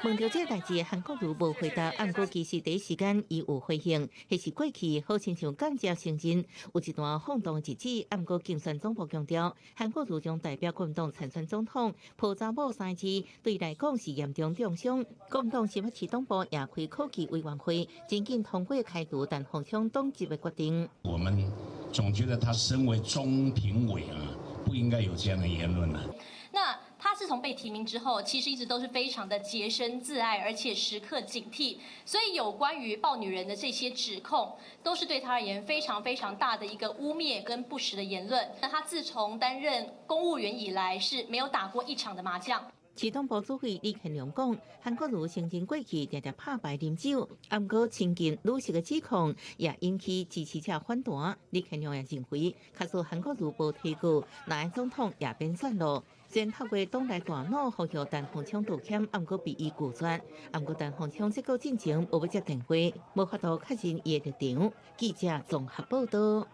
問著這個代誌，韓國瑜無回答，毋過其實第一時間伊有回應，彼是過去好親像間接承認有一段放蕩日子。毋過競選總部強調，韓國瑜將代表國民黨參選總統，抱查某三字對伊來講是嚴重中傷。國民黨新北市黨部也開科技委員會，真緊通過開除陳鴻昌黨籍的決定。我們總覺得他身為中評委啊，不應該有這樣的言論啊。那他自從被提名之後，其實一直都是非常的潔身自愛，而且時刻警惕。所以有關於抱女人的這些指控，都是對他而言非常非常大的一個污衊跟不實的言論。那他自從擔任公務員以來，是沒有打過一場的麻將。市黨部主委李乾龍講，韓國瑜承認過去定定拍牌啉酒，毋過親近女婿的指控也引起支持者反彈。李乾龍也認為，假使韓國瑜無提告，那總統也免選囉。雖然透過黨內大腦呼籲陳鴻昌道歉，毋過被伊拒絕。毋過陳鴻昌這個進前無欲接電話，無法度確認伊的立場。記者綜合報道。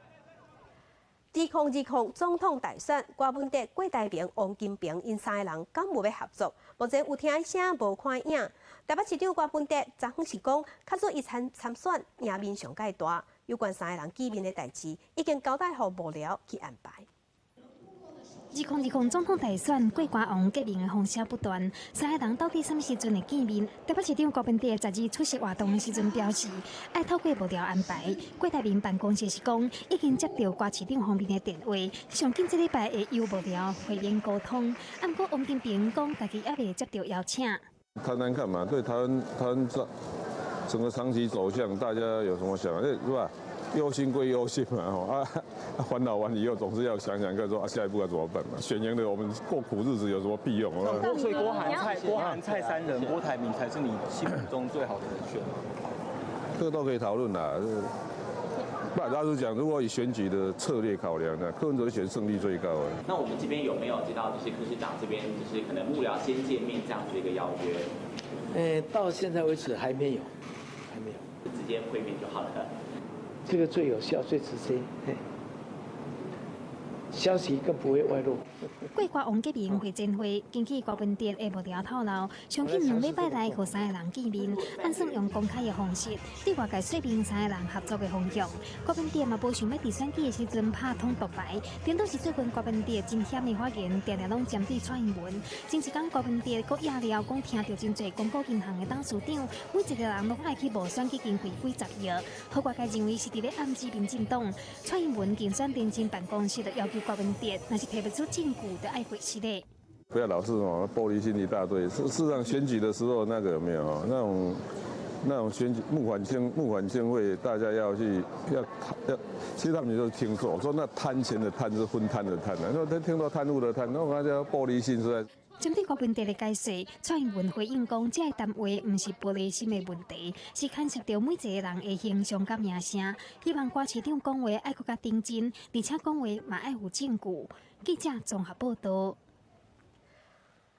2020總統大選，柯文哲、郭台銘、王金平𪜶三個人敢有欲合作？目前有聽聲無看影。台北市長柯文哲昨昏是講，假使伊參參選，贏面上蓋大。有關三個人見面的代誌，已經交代予幕僚去安排。 2020總統大選，郭柯王結盟的風聲不斷，三个人到底啥物時陣會見面？台北市長柯文哲十二出席活動的時陣表示，愛透過幕僚安排。郭台銘辦公室是講，已經接著柯市長方面的電話，上緊這禮拜會由幕僚會面溝通。毋過王金平講，家己猶未接著邀請。談談看嘛，對台灣台灣整整個長期走向，大家有什麼想法？是吧？憂心歸憂心嘛，吼啊，煩惱完以後總是要想想看，說啊下一步該怎麼辦嘛？選贏了，我們過苦日子有什麼屁用？所以郭韓蔡郭韓蔡三人，郭台銘才是你心目中最好的人選。這個都可以討論啦。不，老實講，如果以選舉的策略考量呢，柯文哲選勝率最高啊。那我們這邊有沒有接到就是柯市長這邊就是可能幕僚先見面這樣子的一個邀約？到現在為止還沒有，還沒有。直接會面就好了。這個最有效、最直接，消息更不會外露。郭柯王結盟會前會，根據柯文哲的幕僚透露，上緊兩禮拜內予三个人見面，按算用公開的方式對外界說明三个人合作的方向。柯文哲嘛無想欲佇選舉的時陣拍統獨牌，顛倒是最近柯文哲真險的發言，定定攏針對蔡英文。前一工柯文哲閣掖了講，聽著真濟公股銀行的董事長，每一个人攏愛去募選舉經費幾十億，予外界認為是佇咧暗指民進黨。蔡英文競選聯戰辦公室就要求柯文哲，若是提袂出證據，就愛回實的。不要老是哦，玻璃心一大堆。事實上，選舉的時候那個有沒有那種選舉募款清募款清會，大家要去要要，其實他們就聽錯，說那貪錢的貪是分攤的貪啊，那他聽到貪污的貪，那我叫玻璃心實在。針對柯文哲的解釋，蔡英文回應講，這个談話毋是玻璃心的問題，是牽涉著每一个人的形象佮名聲。希望柯市長講話愛閣較認真，而且講話嘛愛有證據。記者綜合報道。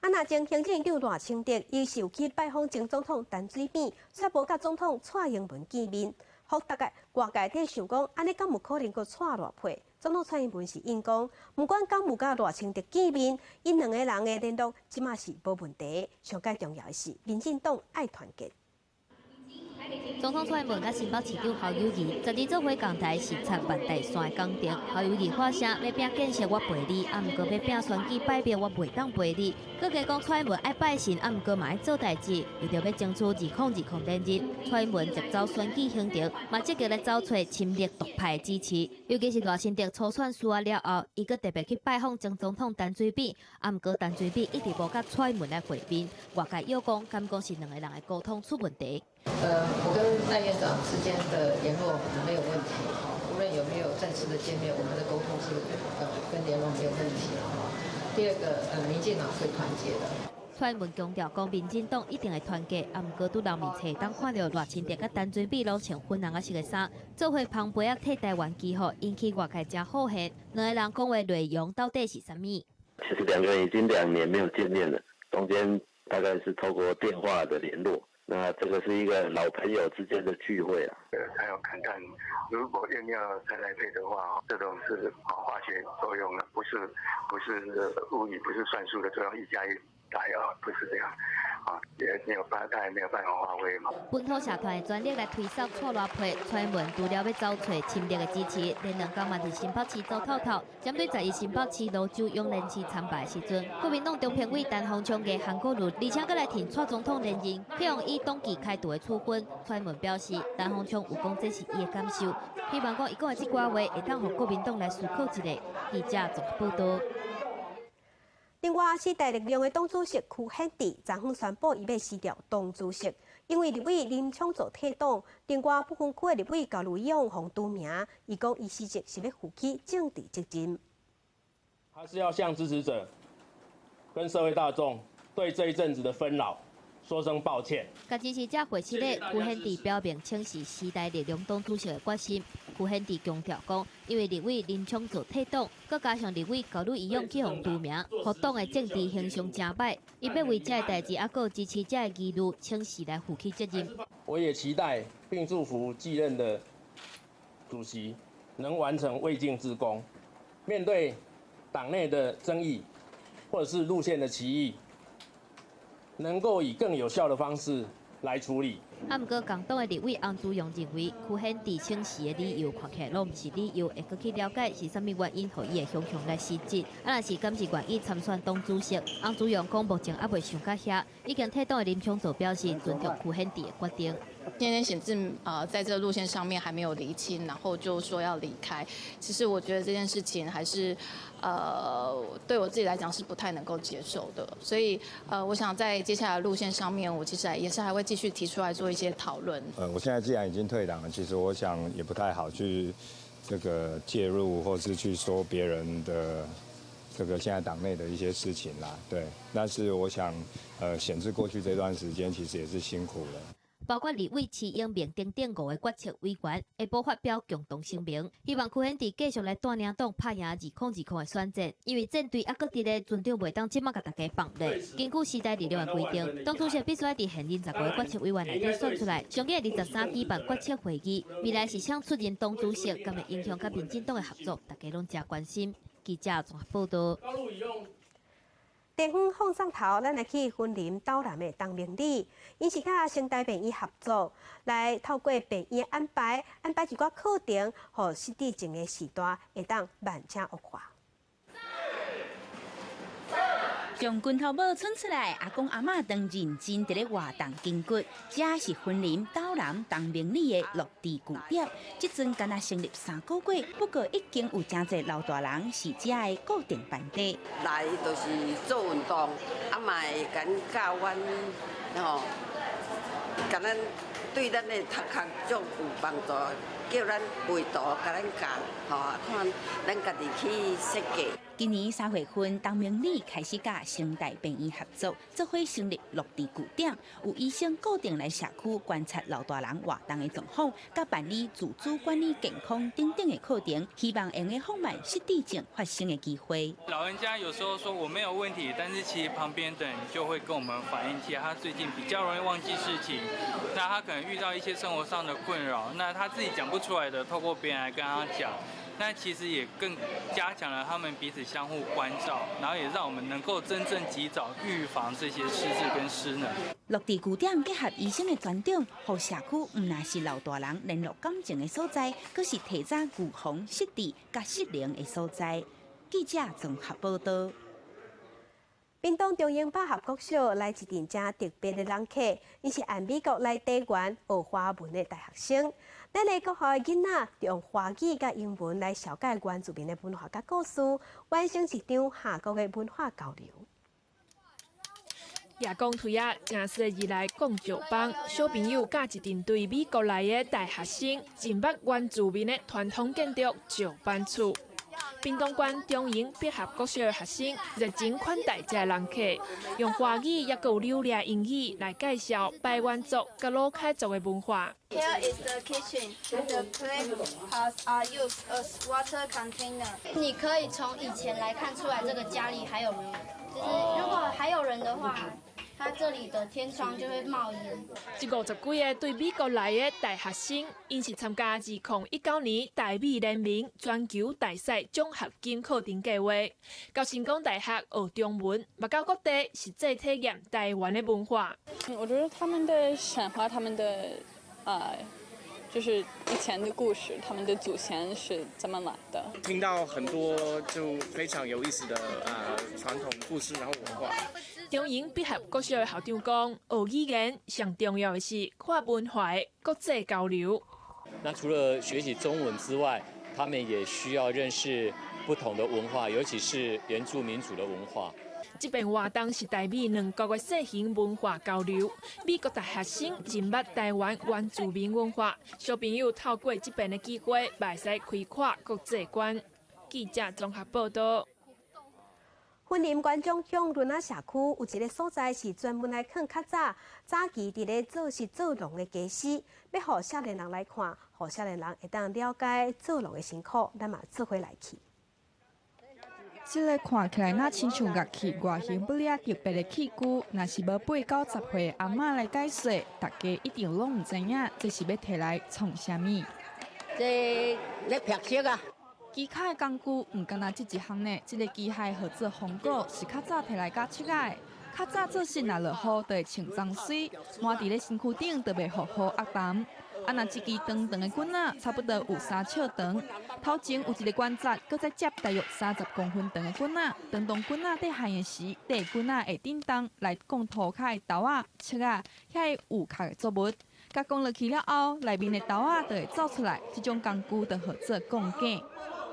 啊，若前行政院長賴清德，伊是有去拜訪前總統陳水扁，卻無佮總統蔡英文見面。予大家外界佇想講，按呢敢有可能閣蔡賴配？總統蔡英文是應講，毋管敢有佮賴清德見面，𪜶兩個人的聯絡這馬是無問題。上蓋重要的是，民進黨愛團結。總統蔡英文佮新北市長侯友宜，十二做伙仝台視察萬大山的工程。侯友宜發聲欲拚建設我陪你，啊，毋過欲拚選舉擺平我袂當陪你。閣加講蔡英文愛拜神，啊，毋過嘛愛做代誌，為著欲爭取2020連任，蔡英文接走選舉行程，嘛積極來走揣親綠獨派的支持。尤其是賴清德初選輸啊了後，伊閣特別去拜訪前總統陳水扁，啊，毋過陳水扁一直無佮蔡英文來會面，外界臆講，敢講是兩个人的溝通出問題。我跟賴院長之間的聯絡沒有問題，無論有沒有正式的見面，我們的溝通是跟聯絡沒有問題。第二個，民進黨會團結的。蔡英文強調講，民進黨一定會團結，啊，毋過佇人面冊當看著賴清德佮陳水扁攏穿粉紅仔色的衫，做伙捧杯仔替台灣祈福，引起外界誠好奇。兩个人講話內容到底是啥物？其實兩個人已經2年沒有見面了，中間大概是透過電話的聯絡。那這個是一個老朋友之間的聚會啊。還要看看，如果硬要再來配的話，這種是化學作用了，不是物理，不是算數的作用，1加1大於2，不是這樣。啊，也沒有辦，他也沒有辦法發揮嘛。本土社團全力來推捒蔡賴配，蔡英文除了欲走揣親綠的支持，連兩工嘛佇新北市走透透。針對11新北市蘆洲勇連市參拜的時陣，國民黨中評委陳鴻昌的韓國瑜，而且閣來挺蔡總統連任，去予以黨紀開除的處分。蔡英文表示，陳鴻昌有講這是伊的感受，希望講伊講的這寡話會當予國民黨來思考一下。記者綜合報道。另外，時代力量的黨主席柯憲哲昨昏宣布，伊欲辭掉黨主席，因為立委林昶佐退黨，另外不分區的立委高虹安予除名，伊講伊辭職是欲負起政治責任。還是要向支持者、跟社會大眾對這一陣子的紛擾說聲抱歉。共支持者會失禮，邱顯智表明請辭時代力量黨主席的決心。邱顯智強調講，因為立委林昶佐退黨，閣加上立委高呂怡勇去予除名，予黨的政治形象誠歹，伊欲為這个代誌，猶閣支持者的疑慮，請辭來負起責任。我也期待並祝福繼任的主席能完成未竟之功。面對黨內的爭議，或者是路線的歧異，能夠以更有效的方式來處理。啊，毋過共黨的立委翁姿用認為，邱顯智請辭的理由看起來攏毋是理由，會閣去了解是啥物原因，予伊會雄雄來辭職。啊，若是敢是願意參選黨主席，翁姿用講目前猶未想到遐，已經退黨的林昶佐表示尊重邱顯智的決定。今天顯智在這個路線上面還沒有釐清，然後就說要離開。其實我覺得這件事情還是對我自己來講是不太能夠接受的。所以我想在接下來的路線上面，我其實也是還會繼續提出來做一些討論。我現在既然已經退黨了，其實我想也不太好去這個介入，或是去說別人的這個現在黨內的一些事情啦。對，但是我想，顯智過去這段時間其實也是辛苦了。包括立委徐英明等等五个決策委員，下晡發表共同聲明，希望邱顯智繼續來帶領黨拍贏2020的選戰，因為戰隊猶閣佇咧，船長袂當這馬共大家放咧。根據時代力量的規定，黨主席必須愛佇現任15个決策委員內底選出來，上緊23舉辦決策會議，未來是誰出任黨主席，敢會影響佮民進黨的合作，大家攏誠關心。記者綜合報道。電風放送頭，咱來去雲林斗南的東明里，𪜶是佮成大病院合作，來透過病院安排安排一寡課程，予失智症的序大會當慢且惡化。將拳頭拇伸出來，阿公阿嬤當認真佇咧活動筋骨，這是雲林斗南東明里的樂智據點。這陣敢若成立3個月，不過已經有誠濟老大人是這的固定班底。來就是做運動，啊嘛會共教阮吼，共咱對咱的頭殼足有幫助，叫咱畫圖，共咱教，吼，看咱家己去設計。今年3月份，東明里開始佮成大病院合作，做伙成立樂智據點，有醫生固定來社區觀察老大人活動的狀況，佮辦理自主管理健康等等的課程，希望會用放慢失智症發生的機會。老人家有時候說我沒有問題，但是其實旁邊的人就會跟我們反映，其實他最近比較容易忘記事情，那他可能遇到一些生活上的困擾，那他自己講不出來的，透過別人來跟他講。那其實也更加強了他們彼此相互關照，然後也讓我們能夠真正及早預防這些失智跟失能。樂智據點結合醫生的專長，予社區毋但是老大人聯絡感情的所在，閣是提早預防失智佮失能的所在。記者綜合報道。屏東中英百合國小來一陣誠特別的人客，𪜶是按美國來台灣學華文的大學生。咱的國校的囡仔用華語佮英文來紹介原住民的文化佮故事，完成一場跨國的文化交流。夜光推仔，誠細字來講石枋，小朋友佮一陣對美國來的大學生，認捌原住民的傳統建築石板厝。屏東縣中營百合國小的學生熱情款待這个人客，用華語抑閣有流利英語來介紹排灣族佮魯凱族的文化。 Here is the kitchen. The clay pots are used as water container. 你可以從以前來看出來，這個家裡還有人，就是如果還有人的話，它這裡的天窗就會冒煙。這50幾个對美國來的大學生，𪜶是參加2019年台美聯盟全球大賽獎學金課程計劃，到成功大學學中文，嘛到各地實際體驗台灣的文化。我覺得他們的神話，他們的就是以前的故事，他們的祖先是怎麼來的？聽到很多就非常有意思的傳統故事，然後文化。中營百合國小的校長講，學語言上重要的是跨文化的國際交流。那除了學習中文之外，他們也需要認識不同的文化，尤其是原住民族的文化。這遍活動是台美兩國的細型文化交流，美國大學生認捌台灣原住民文化，小朋友透過這遍的機會，會使開闊國際觀。記者綜合報道。雲林縣長鄉崙仔社區有一个所在是專門來囥較早早期佇咧做穡做農的家私，欲予少年人來看，予少年人會當了解做農的辛苦，咱嘛做伙來去。這个看起來若親像樂器外形不爾特別的器具，若是無八九十歲的阿嬤來解說，大家一定攏毋知影這是欲提來創啥物。這咧劈色啊！機械的工具毋干焦這一項呢，這个機械號做風鎬，是較早提來絞粟仔的。較早做穡若落雨，就會穿髒水，抹佇咧身軀頂就袂予雨壓澹。啊，若這支長長的棍仔，差不多有3尺長，頭前有一个關節，閣再接大約30公分長的棍仔。當當棍仔佇行的時，這个棍仔會振動來摃塗跤的豆仔、粟仔，遐个有殼的作物。共摃落去了後，內面的豆仔就會走出來。這種工具就號做摃粳。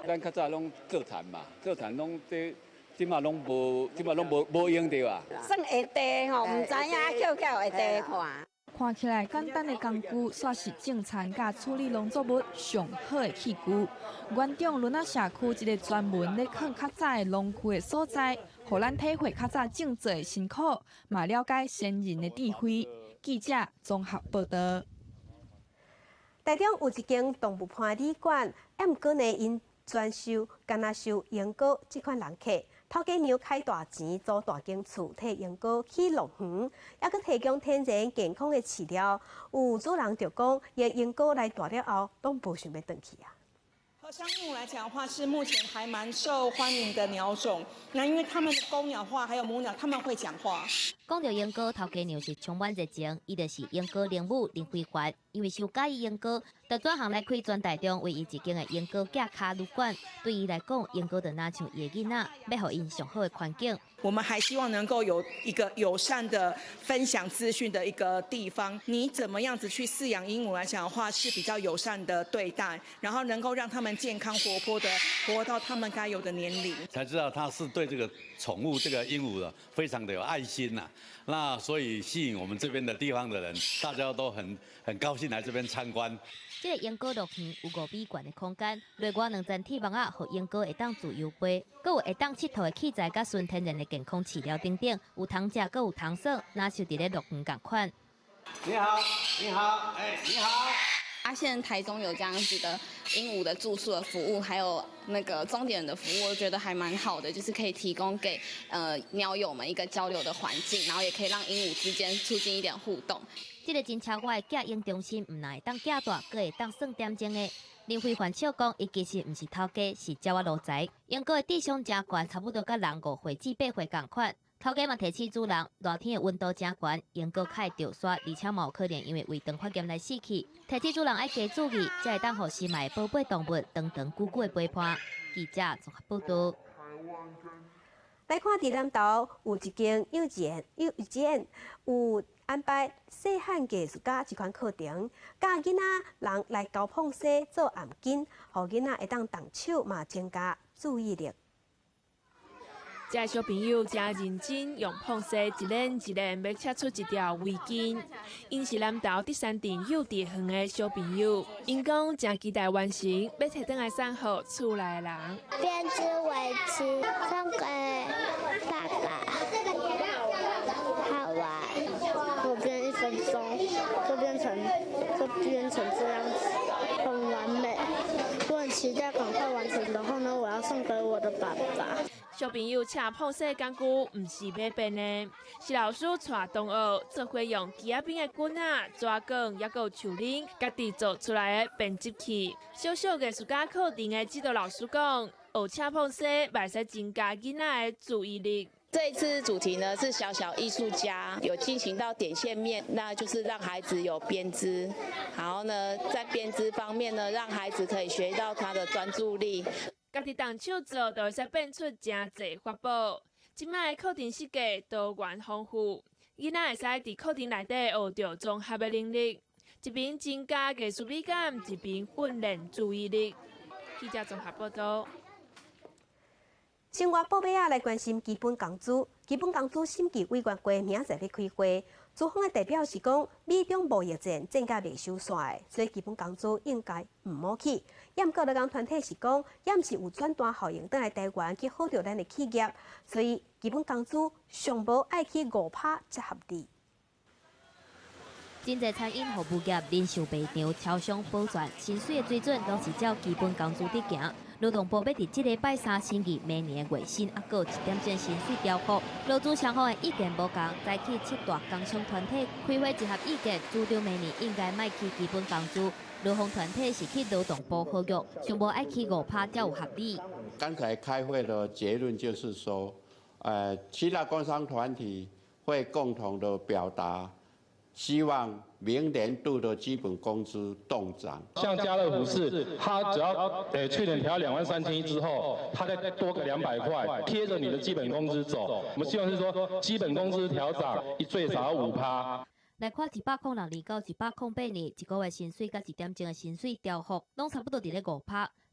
咱較早攏做田嘛，做田攏這這馬攏無，這馬攏無無用著啊。算下地吼，毋知影抾起來下地看。看起來簡單的工具，煞是種田佮處理農作物上好的器具。縣長崙仔社區一个專門咧囥較早的農具的所在，予咱體會較早種作的辛苦，嘛了解先人的智慧。記者綜合報導。台中有一間動物伴旅館，毋過呢，𪜶專收干焦收鸚鵡這款人客，頭家娘開大錢租大間厝，替鸚鵡起樂園，猶閣提供天然健康的飼料。有主人就講，伊的鸚鵡來蹛了後，攏無想欲轉去啊。和香鸚鵡來講的話，是目前還蠻受歡迎的鳥種。那因為他們的公鳥話還有母鳥，他們會講話。講到鸚鵡，頭家娘是充滿熱情，伊就是鸚鵡靈母林非凡，因為傷佮意鸚鵡，就轉行來開全台中唯一一間的鸚鵡寄跤旅館。對伊來講，鸚鵡就若像伊的囡仔，欲予𪜶上好的環境。我們還希望能夠有一個友善的分享資訊的一個地方。你怎麼樣子去飼養鸚鵡來講的話，是比較友善的對待，然後能夠讓他們健康活潑的活到他們該有的年齡。才知道他是對這個寵物這個鸚鵡的非常的有愛心吶，那所以吸引我們這邊的地方的人，大家都很高興來這邊參觀。這个鸚鵡樂園有5米懸的空間，內外兩層鐵網仔，予鸚鵡會當自由飛，閣有會當𨑨迌的器材，佮純天然的健康飼料等等，有通食，閣有通耍，若像佇咧樂園仝款。你好，你好，哎，你好。啊，現在台中有這樣子的鸚鵡的住宿的服務，還有那個鐘點的服務，我覺得還蠻好的，就是可以提供給鳥友們一個交流的環境，然後也可以讓鸚鵡之間促進一點互動。這个真奢華的寄鸚中心，毋但會當寄蹛，閣會當算點鐘的。林非凡笑講，伊其實毋是頭家，是鳥仔奴才。鸚鵡的智商誠懸，差不多佮人5歲至8歲仝款。頭家嘛提醒主人，熱天的溫度誠懸，鸚鵡較會著沙，而且嘛有可能因為胃腸發炎來死去。提醒主人愛加注意，才會當予心愛的寶貝動物長長久久的陪伴。記者綜合報導。來看佇南投有一間幼稚園，幼稚園有安排細漢藝術家這款課程，教囡仔人來勾膨紗做頷巾，予囡仔會當動手嘛增加注意力。這个小朋友誠認真，用膨紗一連一連欲車出一條圍巾。𪜶是南投德山鎮幼稚園的小朋友，𪜶講誠期待完成，欲提轉來送予厝內的人。編織圍巾送給爸爸，好玩。我編1分鐘就變成這樣子，很完美。我很期待趕快完成，然後呢，我要送給我的爸爸。小朋友車膨紗工具，毋是買編的，是老師帶同學做伙用枝仔邊的棍仔、紙管，猶閣有樹奶，家己做出來的編織器。小小藝術家課程的指導老師講，學車膨紗，會使增加囡仔的注意力。這一次主題呢是小小藝術家，有進行到點線面，那就是讓孩子有編織，然後呢，在編織方面呢，讓孩子可以學到他的專注力。家己動手做，就會使變出誠濟法寶。這擺的課程設計多元豐富，囡仔會使佇課程內底學著綜合的能力，一邊增加藝術美感，一邊訓練注意力。記者綜合報導。生活報尾仔來關心基本工資，基本工資審議委員會明仔載欲開會，資方的代表是講，美中貿易戰戰甲未收煞，所以基本工資應該毋好起。也毋過勞工團體是講，也毋是有轉單效應轉來台灣去好著咱的企業，所以基本工資上無愛起5%才合理。真濟餐飲服務業、零售賣場、超商保全，薪水的水準攏是照基本工資佇行。勞動部欲佇這禮拜三審議明年的月薪，猶閣有一點鐘薪水調幅。勞資雙方的意見無仝，早起七大工商團體開會集合意見，主張明年應該莫起基本工資。勞方團體是去勞動部呼籲，上無愛起5%才有合理。剛才開會的結論就是說，七大工商團體會共同的表達。希望明年度的基本工資凍漲。像家樂福是，他只要去年調23,100之後，他再多個200塊，貼着你的基本工資走。我們希望是說，基本工資調漲最少5%。來看106年到108年，一個月薪水佮一點鐘的薪水調幅，攏差不多佇咧5%。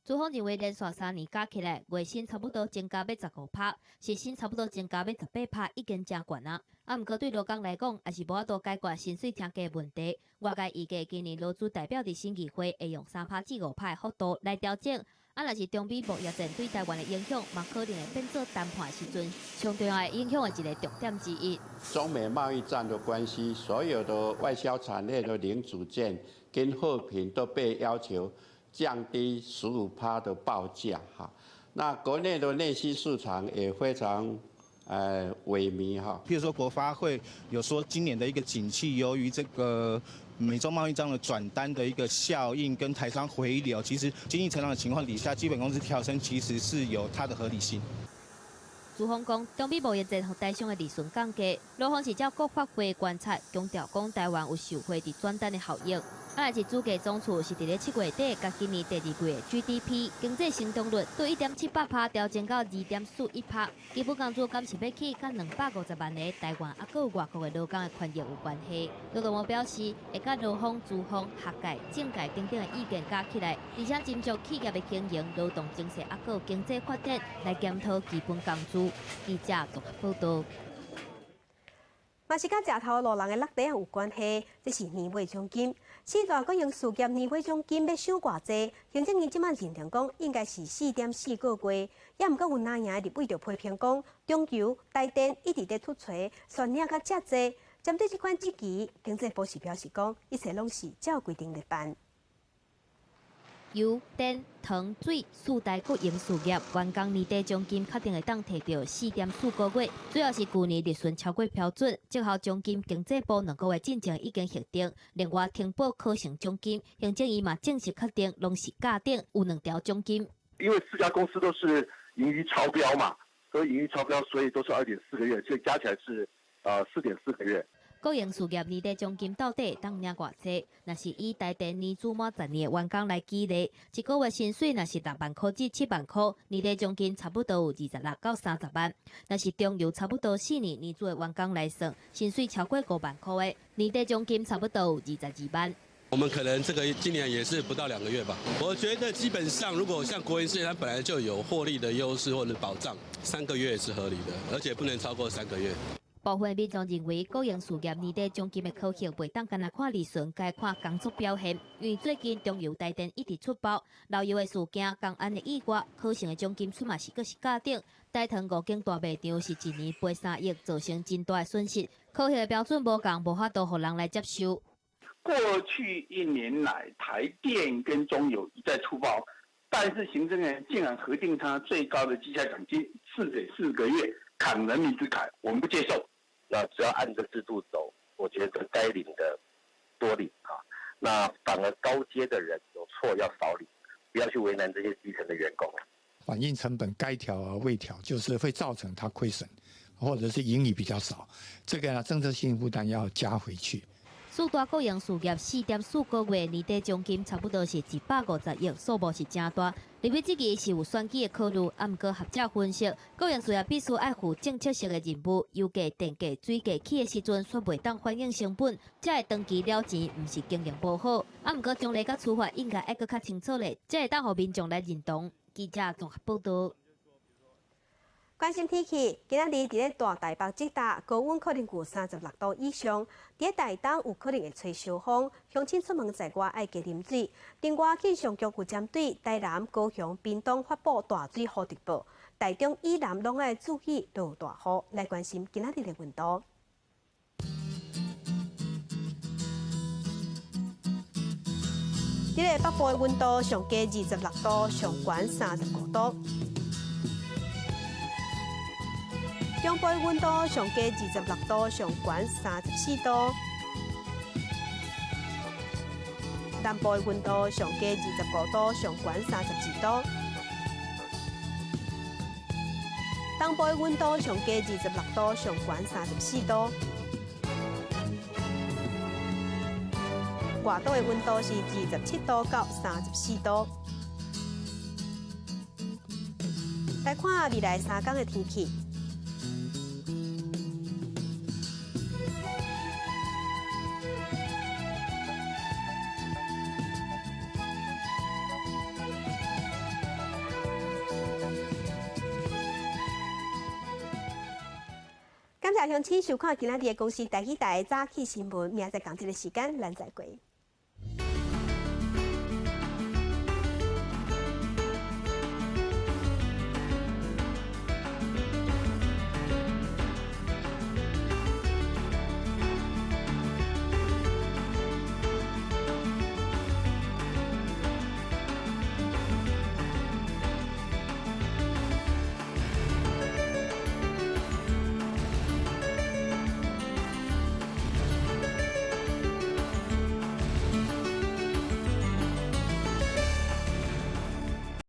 資方認為連續3年加起來，月薪差不多增加欲15%，時薪差不多增加欲18%，已經誠懸啊。啊，毋過對勞工來講，也是無法度解決薪水誠低問題。外界預計今年勞資代表佇審議會會用3%至5%的幅度來調整。啊，若是中美貿易戰對台灣的影響，嘛可能會變做談判時陣上重要的影響的一个重點之一。中美貿易戰的關係，所有的外銷產業的零組件跟貨品都被要求降低15%的報價，哈。那國內的內需市場也非常萎靡哈。譬如說國發會有說，今年的一個景氣，由於這個美中貿易戰的轉單的一個效應跟台商回流，其實經濟成長的情況底下，基本工資調升其實是有它的合理性。資方講，中美貿易戰予台商的利潤降低，勞方是照國發會觀察，強調講台灣有受惠佇轉單的效應。啊，若是主計總處是佇咧7月底，共今年第二季的 GDP 經濟成長率對1.78%調整到2.41%。基本工資敢是欲起，佮250萬个台灣猶閣有外國的勞工的權益有關係。勞動部表示，會佮勞方、資方、學界、政界等等的意見加起來，而且斟酌企業的經營、勞動政策，猶閣有經濟發展來檢討基本工資。記者綜合報導。嘛是佮食頭路人的落袋有關係，這是年尾獎金。四大國營事業年尾獎金欲收偌濟？行政院這擺認定講應該是4.4個月。也毋過有藍營的立委就批評講，中油、台電一直佇凸槌，煞領甲遮濟。針對這款質疑，經濟部是表示講，一切攏是照規定來辦。油、電、糖、水四大國營事業員工年底獎金確定會當提著4.4個月，主要是舊年利潤超過標準，績效獎金經濟部2個月進前已經核定，另外停補考成獎金，行政院嘛正式確定，攏是加頂有兩條獎金。因為四家公司都是盈餘超標嘛，所以盈餘超標，所以都是2.4個月，所以加起來是4.4個月。國營事業年底獎金到底當領偌濟？若是以台電年資滿10年的員工來舉例，一個月薪水若是6萬塊至7萬塊，年底獎金差不多有26到30萬。若是中油差不多4年年資的員工來算，薪水超過5萬塊的，年底獎金差不多有22萬。我們可能這個今年也是不到2個月吧。我覺得基本上，如果像國營事業，它本來就有獲利的優勢或者保障，三個月是合理的，而且不能超過三個月。部分民眾認為，國營事業年底獎金的考核袂當干焦看利潤，該看工作表現。因為最近中油、台電一直出包，漏油的事件、工安的意外，可成的獎金出嘛是閣是加頂。台糖五間大賣場是一年賠3億，造成真大的損失。考核的標準無仝，無法度予人來接受。過去一年來，台電跟中油一再出包，但是行政院竟然核定它最高的績效獎金4.4個月，砍人民之砍，我們不接受。那只要按這制度走，我覺得該領的多領啊，那反而高階的人有錯要少領，不要去為難這些基層的員工。反映成本該調而未調，就是會造成它虧損，或者是盈餘比較少。這個呢，政策性負擔要加回去。四大國營事業4.4個月年底獎金差不多是150億，數目是誠大。立委質疑是有選舉的考慮，啊，毋過學者分析，國營事業必須愛負政策性的任務，油價、電價、水價起的時陣，煞袂當反映成本，才會長期了錢，毋是經營無好。啊，毋過獎勵佮處罰應該愛閣較清楚咧，才會當予民眾來認同。記者綜合報導。關心天氣，今仔日佇咧大台北這搭高溫可能有36度以上，佇咧台東有可能會吹小風，鄉親出門在外愛加啉水。另外，氣象局有針對台南、高雄、屏東發布大水雨特報，台中以南攏愛注意落大雨。來關心今仔日的溫度。佇咧北部的溫度上低26度，上懸35度。中部的溫度上低26度，上懸34度。南部的溫度上低25度，上懸32度。東部的溫度上低26度，上懸34度。外島的溫度是27度到34度。來看未來3天的天氣。感謝鄉親收看今仔日的公視台語台早起新聞，明仔載仝這个時間，咱再會。